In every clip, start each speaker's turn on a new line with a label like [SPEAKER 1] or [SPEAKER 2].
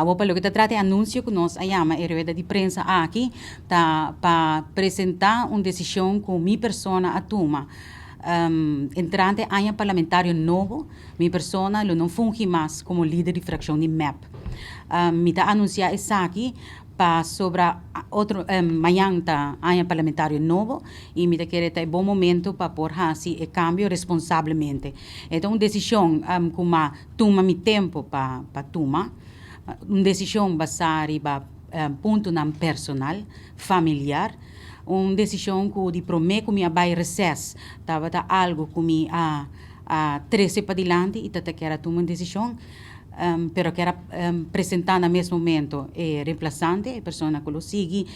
[SPEAKER 1] Awor, pa loke ta trata e anunsio ku nos a yama e rueda di prensa aki, ta pa presentá un desishon ku mi persona a tuma. Entrante aña parlamentario nobo, mi persona lo no fungi mas komo lider di frakshon di MEP. Mi ta anunsiá esaki pasobra otro mañan ta aña parlamentario nobo i mi ta kere ta e bon momento pa por hasi e kambio responsablemente. E ta un desishon ku m'a tuma mi tempu pa tuma, un desishon basá riba puntonan personal, familiar, un desishon ku di promé ku mi a bai reses tabata algu ku mi a trese padilanti i ta ta kier a tuma un desishon. Pero kier a presentá na mes momento e remplasante, e persona ku lo sigui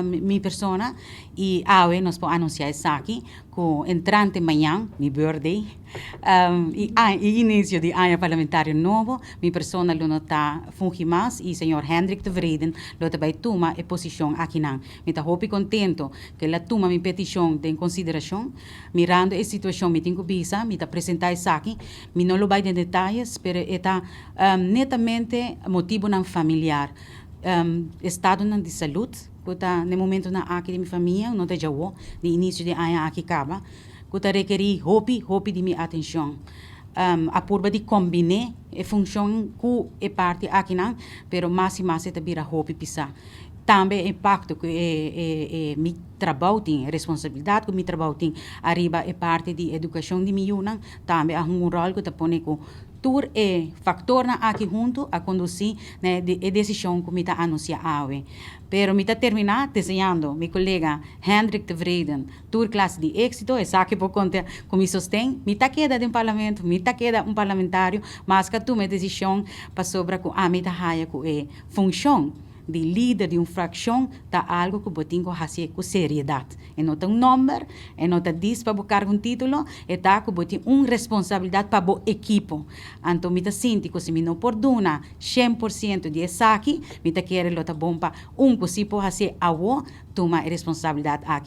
[SPEAKER 1] mi persona, i awe nos por anunsiá esaki ku entrante mañan, mi birthday, i inisio di aña parlamentario nobo, mi persona lo no ta fungi mas i señor Hendrik Tevreden lo ta bai tuma e posishon akinan. Mi ta hopi kontento ku el a tuma mi petishon den konsiderashon. Mirando e situashon mi tin ku bisa, mi ta presentá esaki. Mi no lo bai den detayes, pero e ta netamente motibonan familiar. Estadonan di salud ku ta na e momentonan aki di mi famia, no ta djawo, di inisio di aña aki kaba, ku ta rekerí hopi, hopi di mi atenshon. A purba di kombiné e funshon ku e parti akinan, pero mas i mas e ta bira hopi pisá. Tambe e impakto ku e mi trabou tin, e responsabilidat ku mi trabou tin ariba e parti di edukashon di mi yunan, tambe a hunga un ròl ku ta pone ku tur e faktornan aki huntu a kondusí na e desishon ku mi ta anunsiá awe. Pero mi ta terminá deseando mi kolega Hendrik Tevreden tur klase di éksito, esaki por konta ku mi sosten. Mi ta keda den parlamento, mi ta keda un parlamentario, maske a tuma e desishon pasobra ku ami ta haya ku e funshon di lider di un frakshon ta algu ku bo tin ku hasié ku seriedat. E no ta un nòmber, e no ta dis pa bo karga un título, e ta ku bo tin un responsabilidat pa bo ekipo. Anto mi ta sinti ku si mi no por duna 100% di esaki, mi ta kere lo ta bon pa un ku si por hasié awo tuma e responsabilidat aki.